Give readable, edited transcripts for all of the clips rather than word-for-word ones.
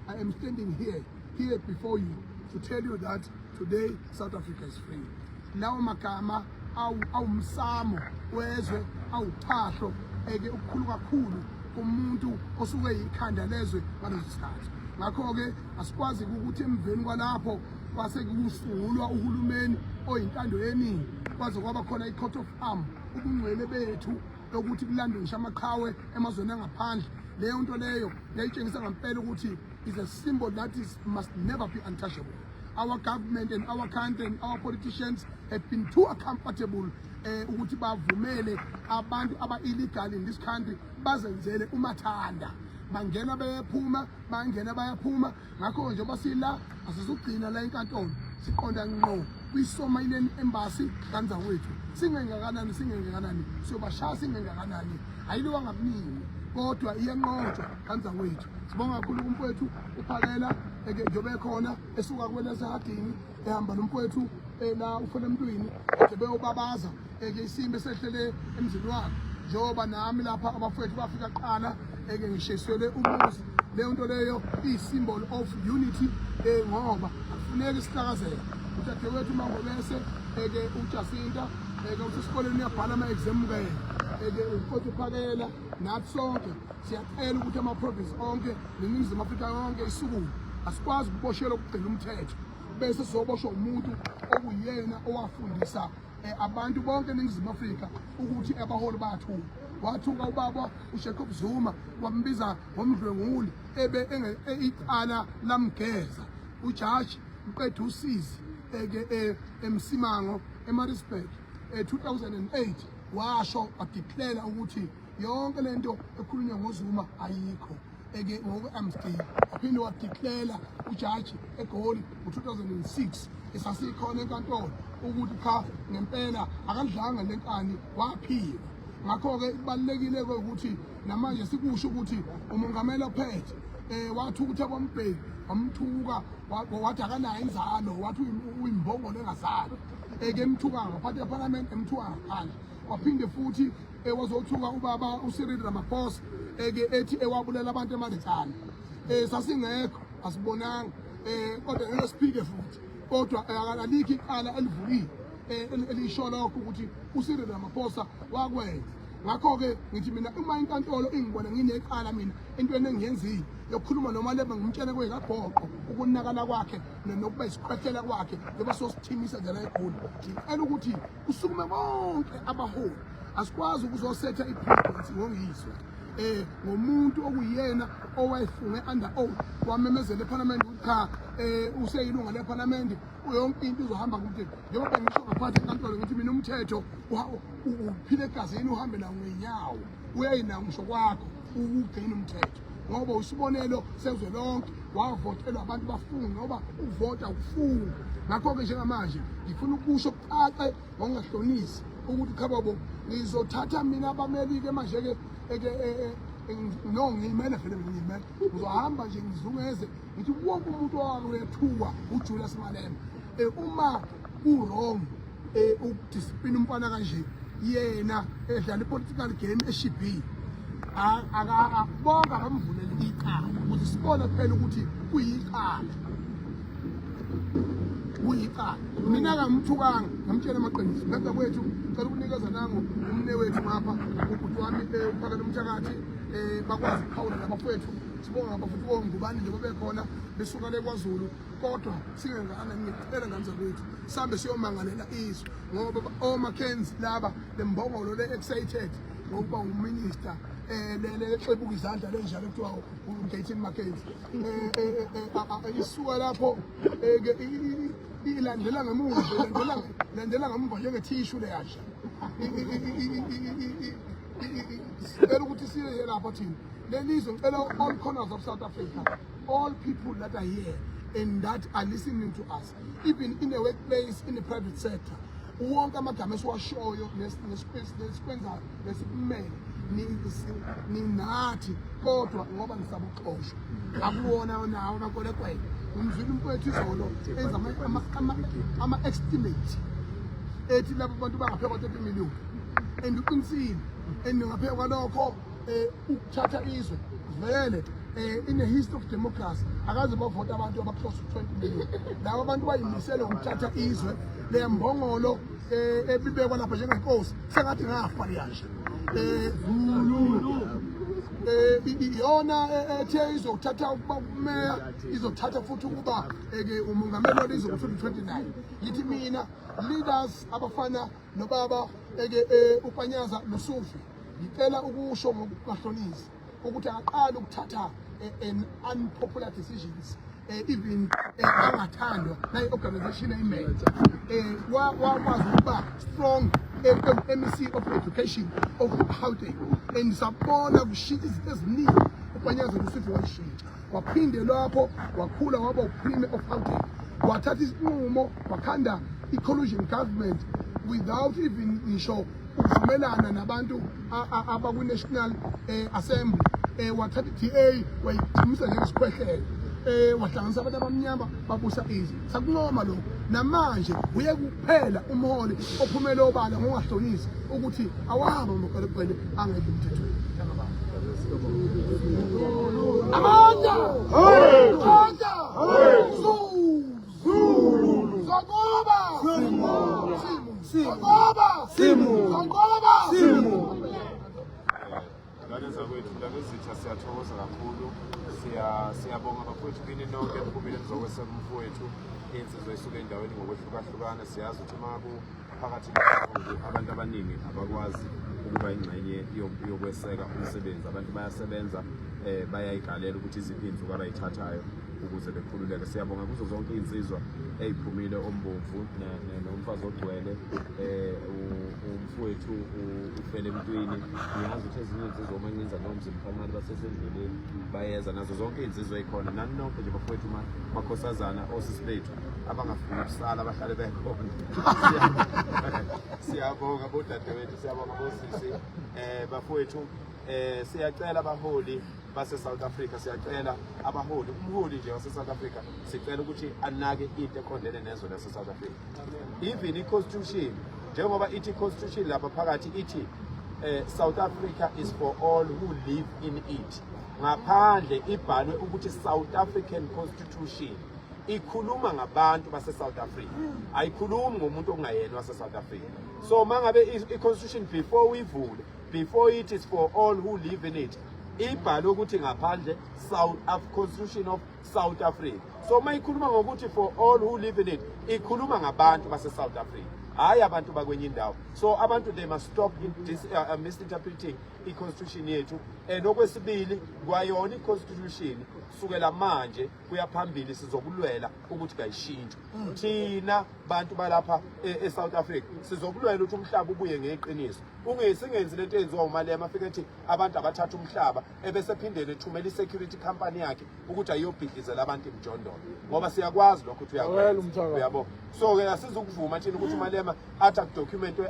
I am standing here before you to tell you that today South Africa is free. Lawo magama awumsamo wezwe, awuphahlo eke ukukhulu kakhulu kumuntu osuke yikhanda lezwe ngaleso sikhathi. Ngakho-ke asikwazi ukuthi emveni kwalapho kwase kusungulwa uhulumeni oyintando yeningi, kwaze kwaba khona i-coat of arm, ubungcwele bethu yokuthi kulandwe ngisho amaqhawe emazweni angaphandle. Leyo nto leyo yayitshengisa ngempela ukuthi is a symbol that is must never be untouchable. Our government and our country and our politicians have been too comfortable ukuthi bavumele abantu aba illegal in this country bazenzele umathanda, bangena bayaphuma, bangena bayaphuma. Ngakho njengoba sila, asizugcina la enkantolo, siqonda ngqo kwi-Somalian Embassy kanzawethu. Singengakanani, singengakanani, siyobashaya singengakanani, ayiliwa ngabuningi kodwa iyanqotshwa kanzawethu. Sibonga kakhulu kumfowethu uPhakela eke njengoba ekhona esuka kwelesehadini ehamba nomfowethu la ufela emntwini ade beyobabaza eke isimbe esehlele emzini wakhe, njengoba nami lapha abafowethu bafika kuqala eke ngishiswele umuzi. Leyo nto leyo iyi-symbol of unity, ngoba akufuneki sihlakazeke. Udadewethu uMangobese eke uJacinta eke usesikoleni uyabhala ama-exam ke eke ukodwa uPhakela nathi sonke siyacela ukuthi ama-province onke neNingizimu Afrika yonke isukume. Asikwazi ukuboshelwa ukugcina umthetho bese sizoboshwa umuntu okuyena owafundisa abantu bonke eNingizimu Afrika ukuthi abaholi bathuka. Wathuka ubaba uJacob Zuma, wambiza ngomdlwenguli, ebe icala lamgeza ujaji uqeda usizi eke eMsimango eMaritzburg e2008, washo wadeclare ukuthi yonke lento ekhulunywa ngoZuma ayikho eke ngokwe-amnesty. Waphinde wadeclare ujaji eGoli ngo-2006 esasikhona enkantolo ukuthi cha, ngempela akadlanga lenkani, waphiwa. Ngakho-ke kubalulekile-ke ukuthi namanje sikusho ukuthi umongameli ophethe wathuka uThabo Mbeki, wamthuka wathi akanayo inzalo, wathi uyimbongolo engazali, eke emthuka ngaphathi ephalamende, emthuka ngaphandle. Waphinde futhi wazothuka ubaba uCyril Ramaphosa eke ethi ewabulela abantu eMarikana. Sasingekho, asibonanga, kodwa ngeke siphike futhi, kodwa alikho icala elivulile elisho lokho ukuthi uCyril Ramaphosa wakwenza. Ngakho-ke ngithi mina uma inkantolo ingibona nginecala mina entweni engiyenzile yokukhuluma noma leba ngimtshele kwekabhoqo ukunakala kwakhe nokuba isikhwehlela kwakhe njengoba sosithimisa nje la eGoli, ngicela ukuthi kusukume bonke abaholi. Asikwazi ukuzosetha i-precedence ngoNgizwe ngomuntu okuyena owayefunge under oath, wamemezela eParliament ukuthi cha, useyilunga leParliament, yonke into izohamba kumthetho. Njengoba bengisho ngaphathi enkantolo, ngithi mina umthetho uphila egazini, uhambe nawo ngenyawo, uyayinawo ngisho kwakho ukugcina umthetho, ngoba usibonelo sezwe lonke, wavotelwa abantu bafunga, ngoba ukuvota ukufunga. Ngakho-ke njengamanje ngifuna ukusho kucace ngokungahlonisi ukuthi cha babo, ngizothatha mina abameli-ke manje-ke eke no ngiyimele vele, ngiyimele, ngizohamba nje ngizungeze ngithi wonke umuntu owake wethuka uJulius Malema, uma ku-wrong ukudisciplina umfana kanje, yena edlala i-political game eshibhile, bonke abamvulele icala ukuze sibone phela ukuthi kuyicala, kuyicala. Mina kamthukanga, ngamtshela amaqiniso. Ngapha kwethu cela ukunikeza nangu umne wethu ngapha, ubhuti wami uPhakela umthakathi, bakwazi ukuphawula nabafowethu. Sibonga abafuthi bongubani njengoba bekhona besuka le KwaZulu, kodwa singengana ngicela ngane zakwethu sihambe siyomangalela izwe, ngoba oMackenzie laba lembongolo le excited ngokuba uminister le lexebuka izandla lenjalo kuthiwa uGayton McKenzie, isuka lapho ke ilandela ngemuva, ilandela ngemuva njengethishu leyasha. Sicela ukuthi siye lapha thina lelizwe. Ngicela all corners of South Africa, all people that are here and that are listening to us, even in the workplace, in the private sector, wonke amagama esiwashoyo nesikwenzayo nesikumele ninathi, kodwa ngoba ngisabuxoshwa akuwona nawo amakwelekwele. Ngimzwile umfowethu izolo enza ama-estimate ethi labo bantu bangaphezu kwa-30 million, and uqinisile, and ngaphezu kwalokho ukuthatha izwe vele. In a history of democracy akaze bavota abantu abaclose to 20 million. Laba abantu bayimisele ngokuthatha izwe lembongolo ebibekwa lapha njengenkosi, sengathi ngafa liyanje. Zulu iyona ethe izothatha ukuba umeya, izothatha futhi ukuba ke umongameli walizwe ngo-2029. Ngithi mina, leaders abafana nobaba eke uPanyaza Lesufi, ngicela ukusho ngokungahlonizi ukuthi aqale ukuthatha an unpopular decisions, even angathandwa nayi organization eyimenza. Wakwazi ukuba strong MEC of education of Gauteng, and sabona kushintsha izinto eziningi. UPanyaza Lesufi washintsha, waphinde lapho wakhula waba uPremier of Gauteng, wathatha isinqumo wakhanda i-coalition government without even ngisho ukuvumelana nabantu abakwi-National Assembly. Wathatha i-DA wayijimisa njengesikhwehlelo, wahlanganisa abantu abamnyama, babusa izwe. Sakuncoma lokho. Namanje uye kuphela umholi ophumele obala ngokungahlonisi ukuthi awahamba amakwelekwele angekho emthethweni. Amandla! Amandla! Zulu! Zonqoba! Simu! Zonqoba! Simu! Zonqoba! Simu! Ngane zakwethu, ndabezitha, siyathokoza kakhulu. Siyabonga bafowethu kini nonke niphumile nizokweseka umfowethu. Insizwa isuke endaweni ngokwehlukahlukana. Siyazi ukuthi uma kuphakathi nesizungu abantu abaningi abakwazi ukuba ingxenye yokweseka umsebenzi. Abantu bayasebenza, bayayigalela ukuthi iziphi iy'nsuku abayithathayo ukuze bekhululeke. Siyabonga kuzo zonke iy'nsizwa ey'phumile, ombomvu nomfazi ogcwele, umfowethu ufele emntwini. Ngiyazi ukuthi ezinye iy'nsizwa omancinza nomzimkhalmali basesendleleni bayeza, nazo zonke iy'nsizwa ey'khona, nani nonke nje bafowethu, makhosazana, osisi bethu abangafuni ukusala abahlale bekhona. Siyabonga bodadewethu, siyabonga bosisi, bafowethu. Siyacela abaholi base South Africa, siyacela abaholi, umholi nje wase South Africa, sicela ukuthi anake into eqondene nezwe lase South Africa. Even i-constitution, njengoba ithi i-constitution lapha phakathi ithi South Africa is for all who live in it, ngaphandle ibhalwe ukuthi South African Constitution ikhuluma ngabantu base South Africa, ayikhulumi ngomuntu ongayena wase South Africa. So mangabe i-constitution before uyivule, before it is for all who live in it, ibhalwe ukuthi ngaphandle South Constitution of South Africa. So uma ikhuluma ngokuthi for all who live in it, ikhuluma ngabantu base South Africa, hayi abantu bakwenye indawo. So abantu, they must stop misinterpreting i-constitution yethu. And okwesibili, kwayona i-constitution, kusukela manje kuya phambili sizokulwela ukuthi kayishintshwe. Thina bantu balapha e-South Africa sizokulwela ukuthi umhlaba ubuye ngeqiniso. Ungesingenzi lento eyenziwa uMalema, afike ethi abantu abathatha umhlaba, ebese phindele ethumela i-security company yakhe ukuthi ayobhidlizela abantu imijondolo, ngoba siyakwazi lokho ukuthi uyakwenza, uyabo. So-ke asizukuvuma thina ukuthi uMalema athi akudocumentwe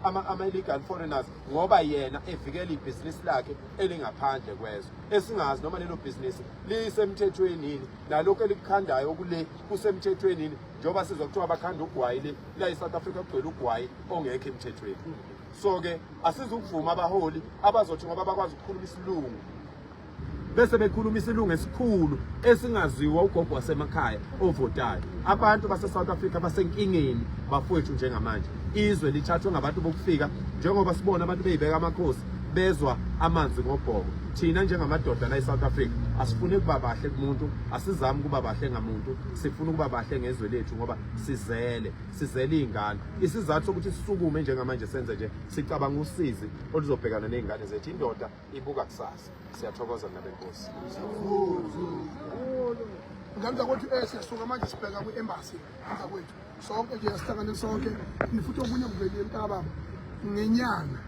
ama-illegal foreigners ngoba yena evikela ibhizinisi lakhe elingaphandle kwezwe, esingazi noma lelo bhizinisi lisemthethweni yini, nalokhu elikukhandayo okule kusemthethweni yini, njengoba sizwa kuthiwa bakhanda ugwayi le la e-South Africa, kugcwele ugwayi ongekho emthethweni. So-ke asizukuvuma abaholi abazothi ngoba bakwazi ukukhuluma isilungu bese bekhuluma isilungu esikhulu esingaziwa ugogo wasemakhaya ovotayo. Abantu base-South Africa basenkingeni bafowethu njengamanje. Izwe lithathwe ngabantu bokufika, njengoba sibona abantu beyibeka amakhosi, bezwa amanzi ngobhoko. Thina njengamadoda la e-South Africa asifune ukuba bahle kumuntu, asizami ukuba bahle ngamuntu, sifuna ukuba bahle ngezwe lethu ngoba sizele iy'ngane. Isizathu sokuthi sisukume njengamanje senze nje, sicabanga usizi oluzobhekana ney'ngane zethu. Indoda ibuka kusasa. Siyathokoza nabenkosi. Ngane zakwethu, siyasuka manje sibheka kwi-embassy. Ngane zakwethu, sonke nje asihlangane sonke. Futhi okunye kuvelile, mntakababa, ngenyanga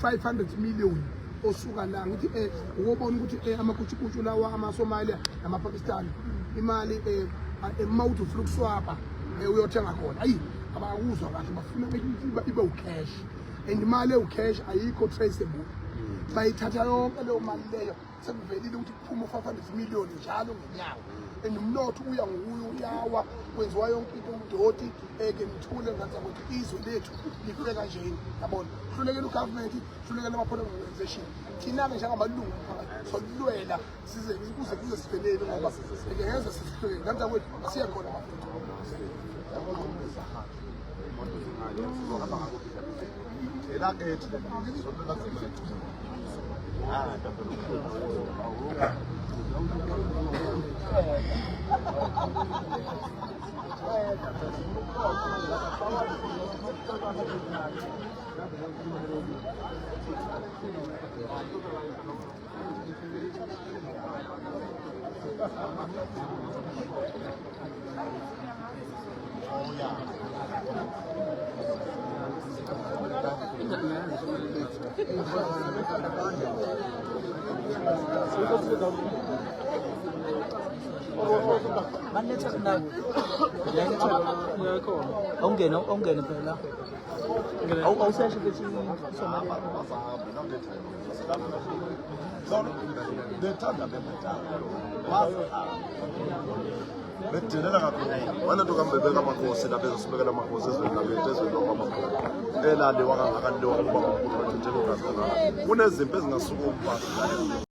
500 million osuka la. Ngithi ukobona ukuthi amakutshukutshu lawa amaSomalia namaPakistan, imali uma uthi ufuna ukuswapa uyothenga khona, ayi, abakuzwa kahle, bafuna ibe ucash, and imali ewucash ayikho traceable. Bayithatha yonke leyo mali leyo. Sekuvelile ukuthi kuphuma u-500 million njalo ngenyanga, and umnotho uya ngokuya uyawa, kwenziwa yonke into udoti. Eke ngithule ngathi ukuthi izwe lethu lifike kanjeni, yabona, hlulekela ugovernment, hlulekela ama-product organization. Thina-ke njengamalungu omphakathi solulwela size kuze kuze siphelele ngoba ngeze sisihluleke. Ngane zakwethu asiye khona bafethu. Awungene awungene phela. Awuseshe futhi Bedelela kakhulu wena nto kambebeka amakhosi la bezosibekela amakhosi ezweni lakithi ezweni lokwamakhulu elaliwa kangaka liwa kuba mkhulu wethu njengogazi kangaka kunezimpi ezingasukuma.